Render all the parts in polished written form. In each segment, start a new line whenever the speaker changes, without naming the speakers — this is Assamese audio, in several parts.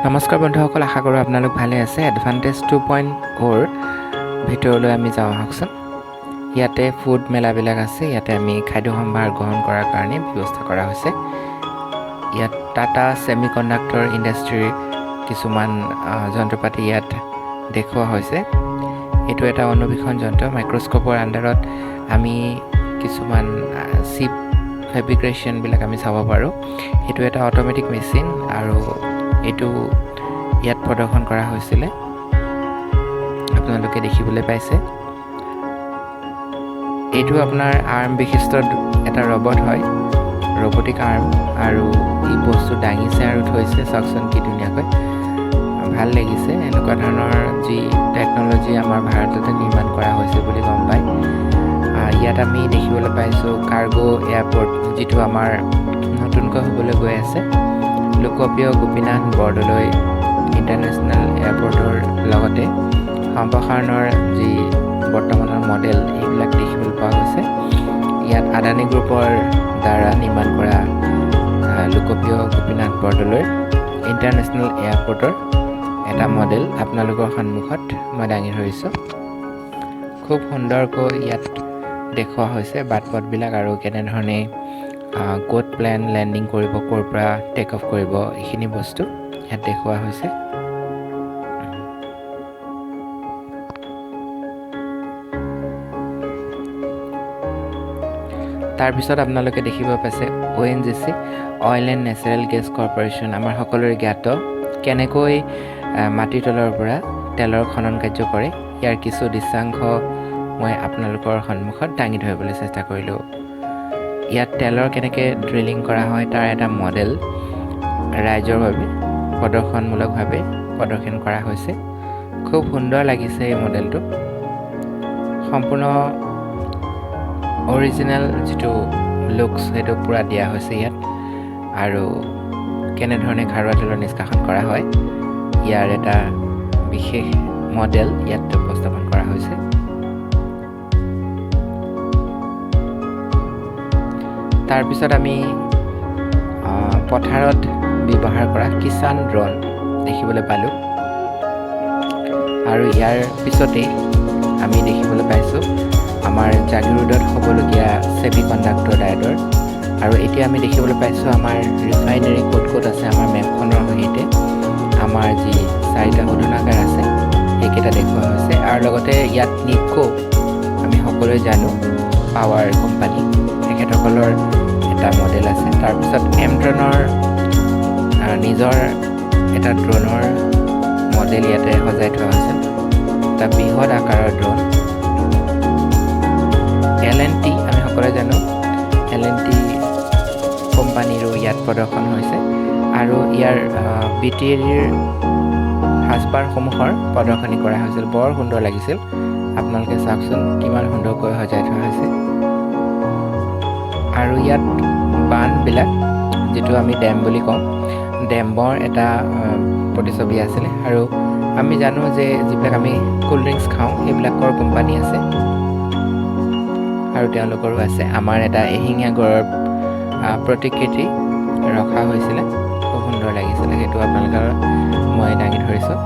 নমস্কাৰ বন্ধুসকল, আশা কৰোঁ আপোনালোক ভালে আছে। এডভান্টেজ 2.0ৰ ভিতৰলৈ আমি যাওঁ আহকচোন। ইয়াতে ফুড মেলাবিলাক আছে। ইয়াতে আমি খাদ্য সম্ভাৰ গ্ৰহণ কৰাৰ কাৰণে ব্যৱস্থা কৰা হৈছে। ইয়াত টাটা ছেমি কণ্ডাক্টৰ ইণ্ডাষ্ট্ৰীৰ কিছুমান যন্ত্ৰ পাতি ইয়াত দেখুওৱা হৈছে। এইটো এটা অনুবীক্ষণ যন্ত্ৰ। মাইক্ৰস্ক'পৰ আণ্ডাৰত আমি কিছুমান চিপ ফেব্ৰিকেশ্যনবিলাক আমি চাব পাৰোঁ। এইটো এটা অট'মেটিক মেচিন আৰু এইটো ইয়াত প্ৰদৰ্শন কৰা হৈছিলে, আপোনালোকে দেখিবলৈ পাইছে। এইটো আপোনাৰ আৰ্ম বিশিষ্ট এটা ৰবট হয়, ৰবটিক আৰ্ম, আৰু ই বস্তু দাঙিছে আৰু থৈছে। চাওকচোন কি ধুনীয়াকৈ ভাল লাগিছে। এনেকুৱা ধৰণৰ যি টেকন'লজি আমাৰ ভাৰততে নিৰ্মাণ কৰা হৈছে বুলি গম পায়। ইয়াত আমি দেখিবলৈ পাইছোঁ কাৰ্গো এয়াৰপৰ্ট, যিটো আমাৰ নতুনকৈ হ'বলৈ গৈ আছে। লোকপ্ৰিয় গোপীনাথ বৰদলৈ ইণ্টাৰনেশ্যনেল এয়াৰপৰ্টৰ লগতে সম্প্ৰসাৰণৰ যি বৰ্তমানৰ মডেল, এইবিলাক দেখিবলৈ পোৱা গৈছে। ইয়াত আদানী গ্ৰুপৰ দ্বাৰা নিৰ্মাণ কৰা লোকপ্ৰিয় গোপীনাথ বৰদলৈ ইণ্টাৰনেশ্যনেল এয়াৰপৰ্টৰ এটা মডেল আপোনালোকৰ সন্মুখত মই দাঙি ধৰিছোঁ। খুব সুন্দৰকৈ ইয়াত দেখুওৱা হৈছে বাট পথবিলাক আৰু কেনেধৰণে ক'ত প্লেন লেণ্ডিং কৰিব, ক'ৰ পৰা টেক অফ কৰিব, এইখিনি বস্তু ইয়াত দেখুওৱা হৈছে। তাৰপিছত আপোনালোকে দেখিব পাইছে ONGC, oil and natural gas corporation, আমাৰ সকলোৰে জ্ঞাত। কেনেকৈ মাটিৰ তলৰ পৰা তেলৰ খনন কাৰ্য কৰে, ইয়াৰ কিছু দৃশ্যাংশ মই আপোনালোকৰ সন্মুখত দাঙি ধৰিবলৈ চেষ্টা কৰিলোঁ। ইয়াত তেলৰ কেনেকৈ ড্ৰিলিং কৰা হয়, তাৰ এটা মডেল ৰাইজৰ বাবে প্ৰদৰ্শনমূলকভাৱে প্ৰদৰ্শন কৰা হৈছে। খুব সুন্দৰ লাগিছে এই মডেলটো। সম্পূৰ্ণ অৰিজিনেল যিটো লুকছ, সেইটো পূৰা দিয়া হৈছে ইয়াত। আৰু কেনেধৰণে খাৰুৱা তেলৰ নিষ্কাশন কৰা হয়, ইয়াৰ এটা বিশেষ মডেল ইয়াত উপস্থাপন কৰা হৈছে। তাৰপিছত আমি পথাৰত ব্যৱহাৰ কৰা কিষাণ ড্ৰ'ন দেখিবলৈ পালোঁ। আৰু ইয়াৰ পিছতেই আমি দেখিবলৈ পাইছোঁ আমাৰ জাগিৰোডত হ'বলগীয়া ছেমি কণ্ডাক্টৰ ডায়ডৰ। আৰু এতিয়া আমি দেখিবলৈ পাইছোঁ আমাৰ ৰিফাইনেৰী ক'ত ক'ত আছে। আমাৰ মেপখনৰ সৈতে আমাৰ যি চাৰিটা শোধনাগাৰ আছে, সেইকেইটা দেখুওৱা হৈছে। আৰু লগতে ইয়াত নিপকো, আমি সকলোৱে জানো পাৱাৰ কোম্পানী, তেখেতসকলৰ এটা মডেল আছে। তাৰপিছত এমট্ৰনৰ নিজৰ এটা ড্ৰোনৰ মডেল ইয়াতে সজাই থোৱা হৈছিল, এটা বৃহৎ আকাৰৰ ড্ৰোন। এল এন টি, আমি সকলোৱে জানো, এল এন টি কোম্পানীৰো ইয়াত প্ৰদৰ্শন হৈছে। আৰু ইয়াৰ বিটিএডিৰ সাজপাৰসমূহৰ প্ৰদৰ্শনী কৰা হৈছিল। বৰ সুন্দৰ লাগিছিল। আপোনালোকে চাওকচোন কিমান সুন্দৰকৈ সজাই থোৱা হৈছে। আৰু ইয়াত বান্ধবিলাক, যিটো আমি ডেম বুলি কওঁ, ডেমৰ এটা প্ৰতিচ্ছবি আছিলে। আৰু আমি জানো যে যিবিলাক আমি ক'ল্ড ড্ৰিংকছ খাওঁ, সেইবিলাকৰ কোম্পানী আছে আৰু তেওঁলোকৰো আছে। আমাৰ এটা এশিঙীয়া গঁড়ৰ প্ৰতিকৃতি ৰখা হৈছিলে। খুব সুন্দৰ লাগিছিলে, সেইটো আপোনালোকৰ মই দাঙি ধৰিছোঁ।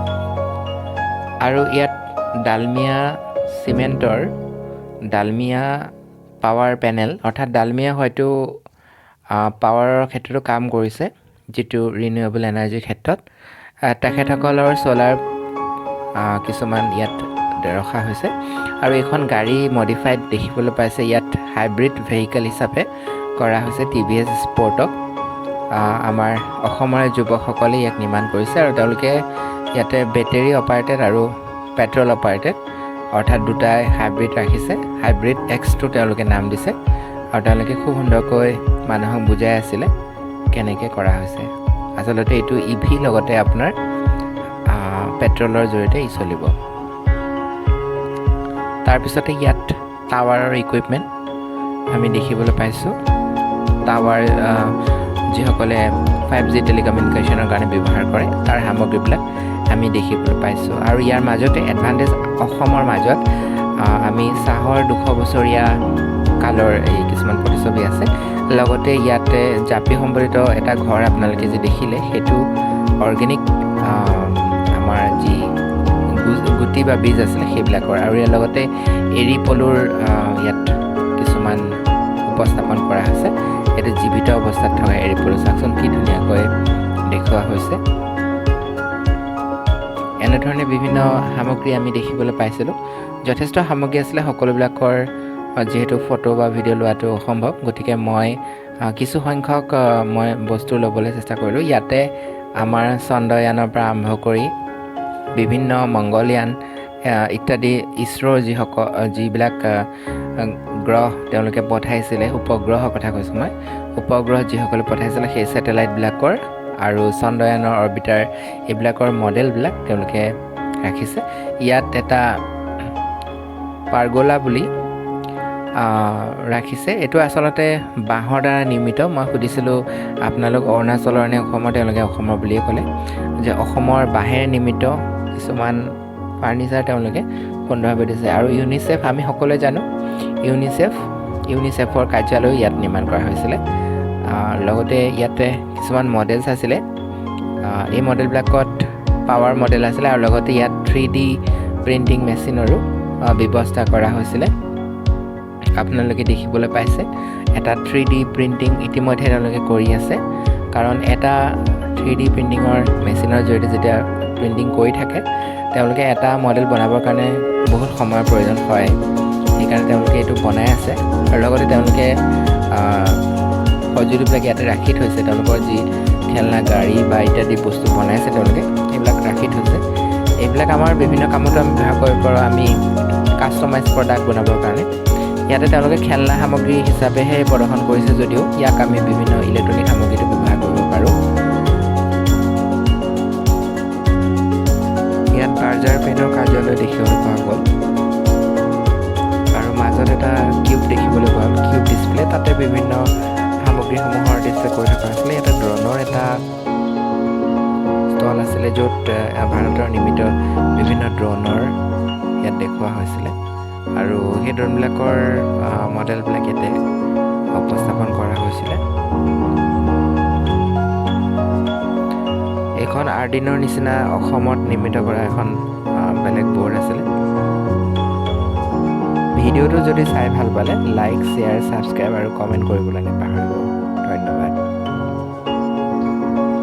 আৰু ইয়াত ডালমিয়া চিমেণ্টৰ ডালমিয়া পাৱাৰ পেনেল, অৰ্থাৎ ডালমিয়া হয়তো পাৱাৰৰ ক্ষেত্ৰতো কাম কৰিছে, যিটো ৰিনিউৱেবল এনাৰ্জিৰ ক্ষেত্ৰত তেখেতসকলৰ চ'লাৰ কিছুমান ইয়াত ৰখা হৈছে। আৰু এইখন গাড়ী মডিফাইড দেখিবলৈ পাইছে। ইয়াত হাইব্ৰিড ভেহিকেল হিচাপে কৰা হৈছে টিভিএছ স্পৰ্টক। আমাৰ অসমৰে যুৱকসকলে ইয়াক নিৰ্মাণ কৰিছে আৰু তেওঁলোকে ইয়াতে বেটেৰী অপাৰেটেড আৰু পেট্ৰল অপাৰেটেড, অৰ্থাৎ দুটাই হাইব্ৰিড ৰাখিছে। হাইব্ৰিড এক্সটো তেওঁলোকে নাম দিছে। আৰু তেওঁলোকে খুব সুন্দৰকৈ মানুহক বুজাই আছিলে কেনেকৈ কৰা হৈছে। আচলতে এইটো ইভি লগতে আপোনাৰ পেট্ৰলৰ জৰিয়তে ই চলিব। তাৰপিছতে ইয়াত টাৱাৰৰ ইকুইপমেণ্ট আমি দেখিবলৈ পাইছোঁ। টাৱাৰ যিসকলে 5G টেলিকমিউনিকেশ্যনৰ কাৰণে ব্যৱহাৰ কৰে, তাৰ সামগ্ৰীবিলাক আমি দেখিবলৈ পাইছোঁ। আৰু ইয়াৰ মাজতে এডভান্টেজ অসমৰ মাজত আমি চাহৰ 200 বছৰীয়া কালৰ এই কিছুমান প্ৰতিচ্ছবি আছে। লগতে ইয়াতে জাপি সম্বলিত এটা ঘৰ আপোনালোকে যে দেখিলে, সেইটো অৰ্গেনিক আমাৰ যি গুটি বা বীজ আছিলে সেইবিলাকৰ। আৰু ইয়াৰ লগতে এৰী পলুৰ ইয়াত কিছুমান উপস্থাপন কৰা হৈছে। এইটো জীৱিত অৱস্থাত থকা এৰী পলু, চাওকচোন কি ধুনীয়াকৈ দেখুওৱা হৈছে। এনেধৰণে বিভিন্ন সামগ্ৰী আমি দেখিবলৈ পাইছিলোঁ। যথেষ্ট সামগ্ৰী আছিলে, সকলোবিলাকৰ যিহেতু ফটো বা ভিডিঅ' লোৱাটো অসম্ভৱ, গতিকে মই কিছু সংখ্যক মই বস্তু ল'বলৈ চেষ্টা কৰিলোঁ। ইয়াতে আমাৰ চন্দ্ৰয়ানৰ পৰা আৰম্ভ কৰি বিভিন্ন মংগলয়ান ইত্যাদি ইছৰোৰ যিবিলাক গ্ৰহ তেওঁলোকে পঠাইছিলে, উপগ্ৰহৰ কথা কৈছোঁ মই, উপগ্ৰহ যিসকলে পঠাইছিলে সেই ছেটেলাইটবিলাকৰ আৰু চন্দ্ৰয়ানৰ অৰ্বিটাৰ এইবিলাকৰ মডেলবিলাক তেওঁলোকে ৰাখিছে। ইয়াত এটা পাৰ্গোলা বুলি ৰাখিছে। এইটো আচলতে বাঁহৰ দ্বাৰা নিৰ্মিত। মই সুধিছিলোঁ আপোনালোক অৰুণাচলৰ নে অসমৰ, তেওঁলোকে অসমৰ বুলিয়ে ক'লে, যে অসমৰ বাঁহেৰে নিৰ্মিত কিছুমান ফাৰ্ণিচাৰ তেওঁলোকে সুন্দৰভাৱে দিছে। আৰু ইউনিচেফ আমি সকলোৱে জানো, ইউনিচেফৰ কাৰ্যালয়ো ইয়াত নিৰ্মাণ কৰা হৈছিলে। লগতে ইয়াতে কিছুমান মডেলছ আছিলে, এই মডেলবিলাকত পাৱাৰ মডেল আছিলে আৰু লগতে ইয়াত 3D printing মেচিনৰো ব্যৱস্থা কৰা হৈছিলে। আপোনালোকে দেখিবলৈ পাইছে এটা 3D printing ইতিমধ্যে তেওঁলোকে কৰি আছে, কাৰণ এটা 3D প্ৰিণ্টিঙৰ মেচিনৰ জৰিয়তে যেতিয়া প্ৰিণ্টিং কৰি থাকে তেওঁলোকে এটা মডেল বনাবৰ কাৰণে বহুত সময়ৰ প্ৰয়োজন হয়, সেইকাৰণে তেওঁলোকে এইটো বনাই আছে। আৰু লগতে তেওঁলোকে সঁজুলিবিলাক ইয়াতে ৰাখি থৈছে, তেওঁলোকৰ যি খেলনা গাড়ী বা ইত্যাদি বস্তু বনাইছে তেওঁলোকে সেইবিলাক ৰাখি থৈছে। এইবিলাক আমাৰ বিভিন্ন কামতো আমি ব্যৱহাৰ কৰিব পাৰোঁ, আমি কাষ্টমাইজ প্ৰডাক্ট বনাবৰ কাৰণে। ইয়াতে তেওঁলোকে খেলনা সামগ্ৰী হিচাপেহে প্ৰদৰ্শন কৰিছে যদিও ইয়াক আমি বিভিন্ন ইলেক্ট্ৰনিক সামগ্ৰীতো ব্যৱহাৰ কৰিব পাৰোঁ। ইয়াত বাৰ্জাৰ পেনৰ কাৰ্যালয় দেখিবলৈ পোৱা গ'ল আৰু মাজত এটা কিউব দেখিবলৈ পোৱা গ'ল, কিউব ডিছপ্লে, তাতে বিভিন্ন সামগ্ৰীসমূহৰ ডিছপ্লে কৰি থকা আছিলে। ইয়াতে ড্ৰোনৰ এটা ষ্টল আছিলে য'ত ভাৰতৰ নিৰ্মিত বিভিন্ন ড্ৰোনৰ ইয়াত দেখুওৱা হৈছিলে আৰু সেই ড্ৰোনবিলাকৰ মডেলবিলাক ইয়াতে উপস্থাপন কৰা হৈছিলে। এইখন আৰ্ডিনৰ নিচিনা অসমত নিৰ্মিত কৰা এখন বেলেগ বৰ্ড আছিলে। ভিডিঅ'টো যদি চাই ভাল পালে লাইক, শ্বেয়াৰ, ছাবস্ক্ৰাইব আৰু কমেণ্ট কৰিবলৈ নাপাহৰিব। ধন্যবাদ।